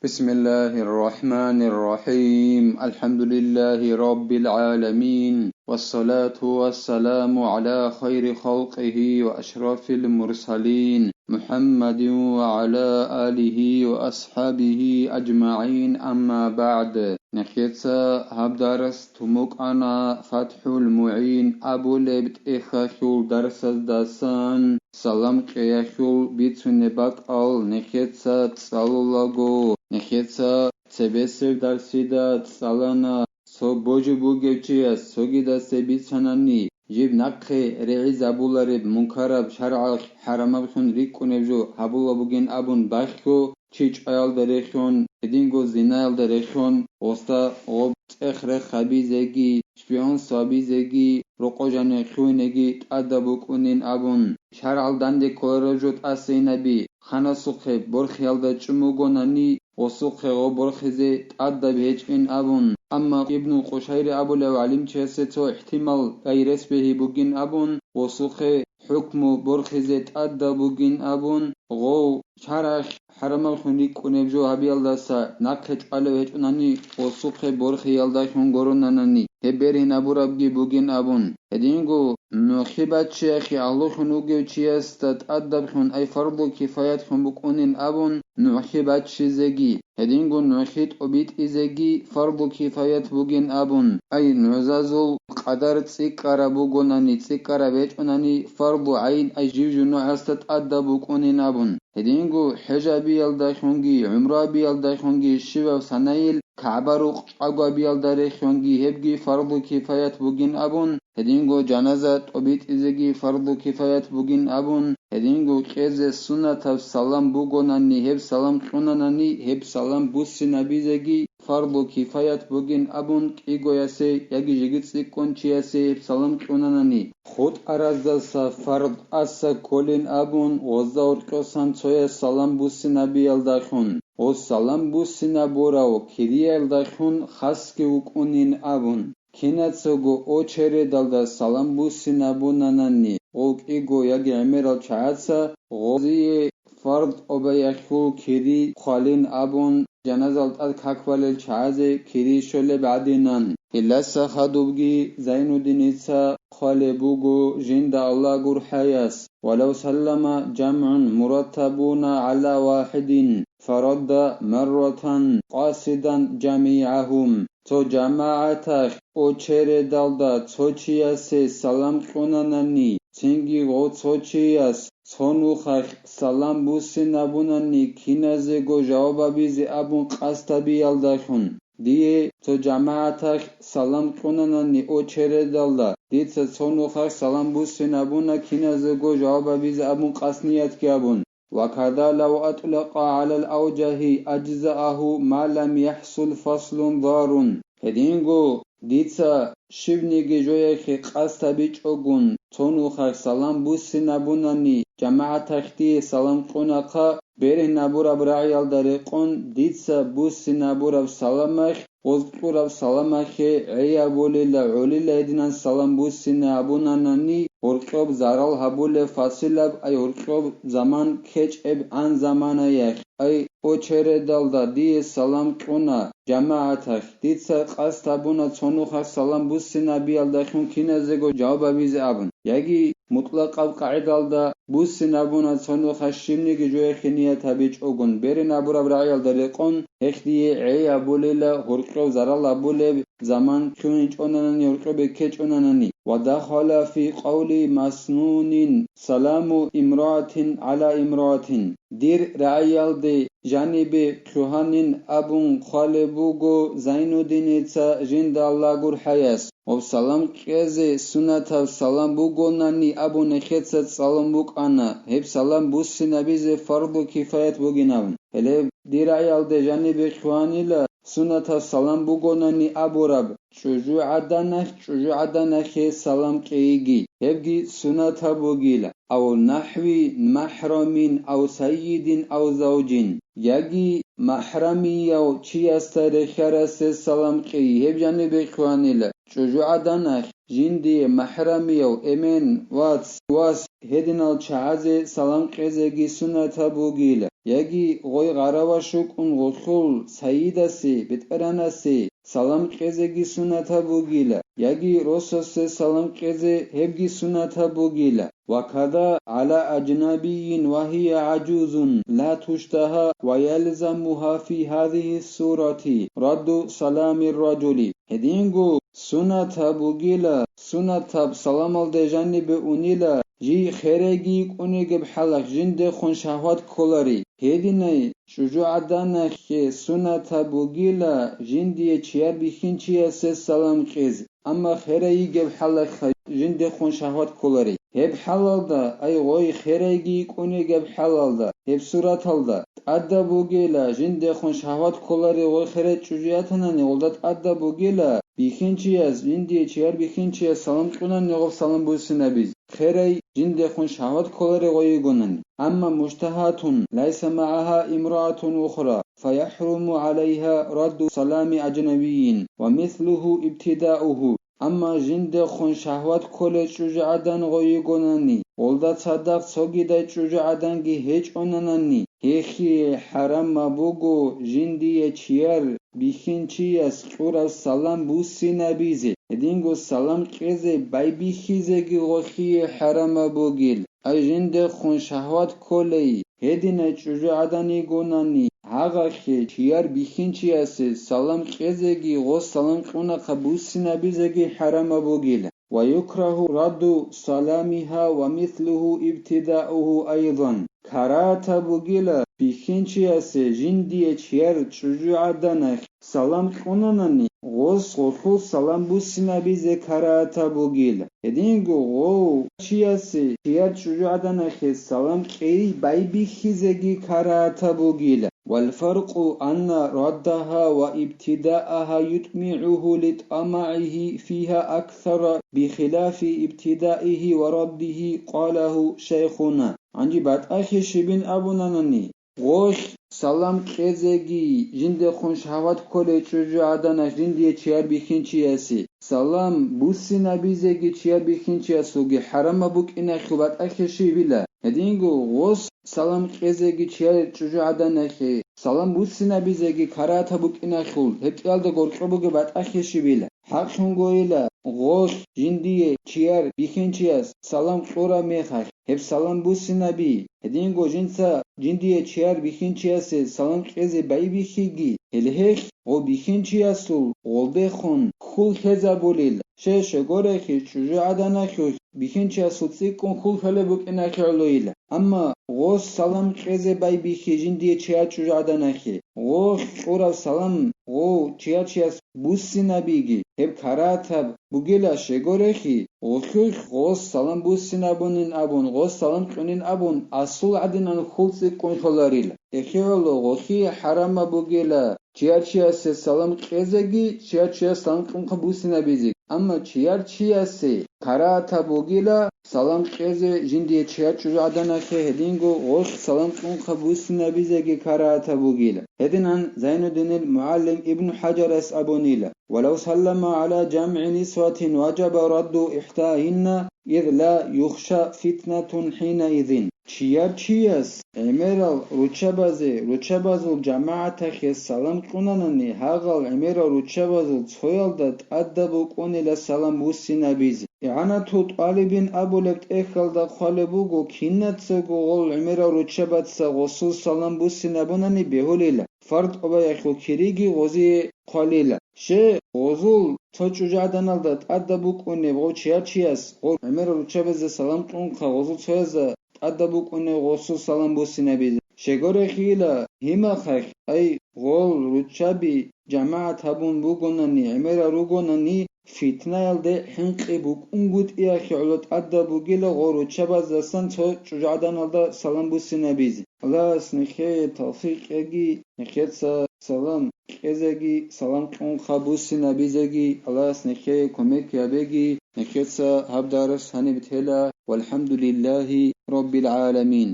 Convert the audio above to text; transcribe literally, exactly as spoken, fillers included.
بسم الله الرحمن الرحيم. الحمد لله رب العالمين. والصلاة والسلام على خير خلقه وأشرف المرسلين محمد وعلى آله وأصحابه أجمعين. أما بعد. Нехеца гьаб дарс тумукъана ФатхӀул МугӀин абулеб тӀехьалъул дарсаздасан. Салам кьеялъул бицунеб бакӀал нехеца цӀалулаго, нехеца цебесеб дарсида цӀалана. Цо божи бугев чияс цогидасе бицанани, жиб нахъе регӀизабулареб мункараб шаргӀалъ хӀарамаблъун рикӀкӀунеб жо гьабула бугин абун бахъго, чи чӀваялда рехьун, гьединго зинаялда рехьун, гъосда гъоб цӀех-рех гьабизеги, шпионство гьабизеги, рокъо жанив лъугьинеги тӀадаб букӀунин абун, шаргӀал данде кколареб жо тӀасейнаби, ханасухъе борхиялда чӀун бугонани, гъосухъе гъо борхизе тӀадаб гьечӀин абун. Амма Ибнул Къушайри абулев гӀалимчиясе цо ихтимал ай рес бегьи бугин абун, гъосухъе хӀукму борхизе тӀадаб бугин абун, гъов шаргӀалъ хӀарамаллъун рикӀкӀунеб жо гьабиялдаса нахъе чӀвалев гьечӀунани, гъосухъе борхиялдалъун гуронанани, гьеб бергьинабурабги бугин абун. Гьединго нухӀи баччиялъе агьлулъун вугев чиясда тӀадаблъун, ай фарду кифаятлъун букӀунин абун, нухӀи баччизеги, гьединго нухӀи тӀобитӀизеги фарду кифаят бугин абун, ай нугӀзазул къадар цӀикӀкӀараб бугонани, цӀикӀкӀараб гьечӀунани фарду гӀайн, ай жив-жив нугӀасда тӀадаб букӀунин абун. Гьединго хӀежабиялдалъунги гӀумрабиялдалъунги щибаб санайил КагӀба рукъ чӀвагвабиялда рехьунги гьебги фарду кифаят бугин абун, гьединго жаназа тӀобитӀизеги фарду кифаят бугин абун, гьединго кьезе суннатаб салам бугонани, гьеб салам кьунанани, гьеб салам буссинабизеги фарду кифаят бугин абун, кӀигоясе яги жеги цӀикӀкӀун чиясе гьеб салам кьунанани, хутӀараздаса фард тӀаса кколин абун, гъозда гьоркьосан цояс салам буссинабиялдалъун, гъоз салам буссинабурав кириялдалъун хасги вукӀунин абун, кинацаго очередалда салам буссинабунанани, гъов кӀиго яги гӀемерал чагӀаца гъозие фард тӀобаялъул кири хъвалин абун, жаназал тӀад как балел чагӀазе кири щолеб гӀадинан. Гьелдаса хадубги Зайнуддиница хъвалеб буго жинда Аллагь гурхӀаяс: «ولو سلم جمع مرتبون على واحد فرد مرة قاصدا جميعهم». Цо жамагӀаталъ очередалда цо чиясе салам кьунанани, цинги гъо цо чияс цо нухалъ салам буссинабунани, киназего жаваб гьабизе абун къасд гьабиялдалъун. Дие цо жамагӀаталъ салам кьунанани очередалда, дица цо нухалъ салам буссинабуна, киназего жаваб гьабизе абун къасд ниятги абун. وكذا لو أطلق على الأوجه أجزأه ما لم يحصل فصل ضار. Гьединго дица щибниги жояхъе къасд гьабичӀогун, цо нухалъ салам буссинабунани, жамагӀаталъ дие салам кьунахъа, бергьинабураб рагӀиялда рекъон дица буссинабураб саламалъ, гъоз кьураб саламалъе гӀей абулила, гӀолила гьединан салам буссинабунанани, гьоркьоб зарал гьабулеб фасилаб, ай гьоркьоб заман ккечӀеб гӀан заманаялъ, ай очередалда дие салам кьуна жамагӀаталъ, дица къасд гьабуна цо нухалъ салам буссинабиялдалъун киназего жаваб гьабизе абун, яги мутӀлакъаб къагӀидалда буссинабуна цо нухалъ щибниги жояхъе ният гьабичӀогун, бергьинабураб рагӀиялда рекъон, гьелъ дие гӀей абулила, гьоркьов зарал абулеб заман лъугьинчӀонанани, гьоркьобе ккечӀонанани. ودخل في قول مسنون سلام امرأة على امرأة. Дир рагӀиялде жанибе лъугьанин абун хъвалеб буго Зайнуддиница жинда Аллагь гурхӀаяс. Гьеб салам кьезе суннатаб салам бугонани абун нехеца цӀалун букӀана, гьеб салам буссинабизе фарду кифаят бугин абун. Гьеле дир рагӀиялде жанибе лъугьанила суннатаб салам бугонани абураб, чӀужугӀаданалъ чӀужугӀаданалъе салам кьейги, гьебги суннатаб бугила. أو نحو محرم أو سيد أو زوج. Яги махӀрамияв чиясда рехьарасе салам кьей, гьеб жанибе лъугьанила. чӀужугӀаданахъ, жиндие махӀрамияв, эмен, вац, вас, гьединал чагӀазе салам кьезеги суннатаб бугила, яги гъой гъараваш вукӀун гъолъул сайидасе, бетӀеранасе, салам кьезеги суннатаб бугила, яги росасе салам кьезе гьебги суннатаб бугила. وكذا على أجنبي وهي عجوز لا تشتهى ويلزمها في هذه الصورة رد سلام الرجل. Гьединго суннатаб бугила, суннатаб саламалде жанибе унила, жий херайги йикӀунегеб хӀалахъ жиндехун шагьват кколари. Гьединай чӀужугӀаданахъе суннатаб бугила жиндие чияр бихьинчиясе салам кьез, амма херай йигеб хӀалахъа жиндехун шагьват кколари. Гьеб хӀалалда, ай гъой херайги йикӀунегеб хӀалалда, гьеб сураталда, тӀадаб бугила жиндехун шагьват кколари гъой херай чӀужу ятанани, гъолда тӀадаб бугила бихьинчияс жиндие чияр бихьинчияс салам кьунани гъоб салам буссинабиз. Херай жиндехун шагьват кколари гъой йигонани. أما مشتهاة ليس معها امرأة أخرى فيحرم عليها رد سلام أجنبي ومثله ابتداؤه. Амма жиндехун шагьват кколей чӀужугӀадан гъой йигонани, гъолда цадахъ цогидай чӀужугӀаданги гьечӀонанани, гьехие хӀарамаб буго жиндие чияр бихьинчияс кьураб салам буссинабизе, гьединго салам кьезе байбихьизеги гъохие хӀарамаб бугил. Ай жиндехун шагьват кколей, гьединай чӀужугӀадан йигонани, гьагъахъе чияр бихьинчиясе салам кьезеги гъос салам кьунахъа буссинабизеги хӀарамаб бугила. ويكره رد سلامها ومثله ابتداؤه أيضا. Карагьатаб бугила бихьинчиясе жиндие чияр чӀужугӀаданахъ салам кьунанани, гъос гъолъул салам буссинабизе карагьатаб бугила. Гьединго гъов чиясе чияр чӀужугӀаданахъе салам кьей байбихьизеги карагьатаб бугила. والفرق أن ردها وابتداءها يطمعه لطمعه فيها أكثر بخلاف ابتدائه ورده، قاله شيخنا. Гьанже батӀахье щибин абунанани, гъолъ салам кьезеги жиндехун шагьват кколей чӀужугӀаданахъ жиндие чияр бихьинчиясе, салам буссинабизеги чияр бихьинчиясулги хӀарамаб букӀинахъул батӀахье щибила. Гьединго гъос салам кьезеги чияр чӀужугӀаданахъе, салам буссинабизеги карагьатаб букӀинахъул, гьеб кӀиялда гьоркьоб бугеб батӀахье щибила. ХӀакълъунгойила, гъолъ жиндие чияр бихьинчияс салам кьураб мехалъ, гьеб салам буссинаби. Гьединго жинца жиндие чияр бихьинчиясе салам кьезе байбихьиги, гьеле гьелъ гъо бихьинчиясул гъолдехун хьул лъезабулил, щай щегорехъи чӀужугӀаданахъулъ бихьинчиясул цӀикӀкӀун хьул лъолеб букӀинахъе гӀолойила. Амма гъос салам кьезе байбихьи жиндие чияр чӀужугӀаданахъе, гъолъ кьураб салам гъов чияр чияс буссинабиги, гьеб карагьатаб бугила щегорехъи, гъолъулъ гъос салам буссинабунин абун, гъос салам кьунин абун, асул гӀадинан хьул цӀикӀкӀун лъоларила. Эхиялъул гъолъие хӀарамаб бугила чияр чиясе салам кьезеги, чияр чияс салам кьунхъа буссинабизеги. Амма чияр чиясе карагьатаб бугила салам кьезе жиндие чияр чӀужугӀаданахъе, гьединго гъолъ салам кьунхъа буссинабизеги карагьатаб бугила. Гьединан Зайнуддинил мугӀалим Ибн ХӀажарас абунила: ولو سلم على جمع نسوة وجب رد إحداهن إذ لا يخشى فتنة حينئذ. Чияр чияс гӀемерал руччабазе, руччабазул жамагӀатахъе салам кьунанани, гьагъал гӀемерал руччабазул цоялда тӀадаб букӀунила салам буссинабизе. ИгӀанатул тӀалибин абулеб тӀехьалда хъвалеб буго, кинацаго гъол гӀемерал руччабаца гъосул салам буссинабунани бегьулила, фард тӀубаялъул кириги гъозие хъвалила. Щай гъозул цо чӀужугӀаданалда тӀадаб букӀунеб гъов чияр чияс гъол гӀемерал руччабазе салам кьунхъа, гъозул цоязда тӀадаб букӀунеб гъосул салам буссинабизе. Щегорехъила гьимахъалъ, ай, гъол руччаби жамагӀат гьабун бугонани, гӀемерал ругонани, фитнаялде хӀинкъи букӀунгутӀиялъе гӀоло тӀадаб бугила гъол руччабаздасан цо чӀужугӀаданалда салам буссинабизе. Аллагьас нехее тавфикъ кьеги, нехеца салам кьезеги, салам кьунхъа буссинабизеги, Аллагьас нехее кумек гьабеги, нехеца гьаб дарс гьаниб тела. Валхамдулиллагьи раббил гӀаламин.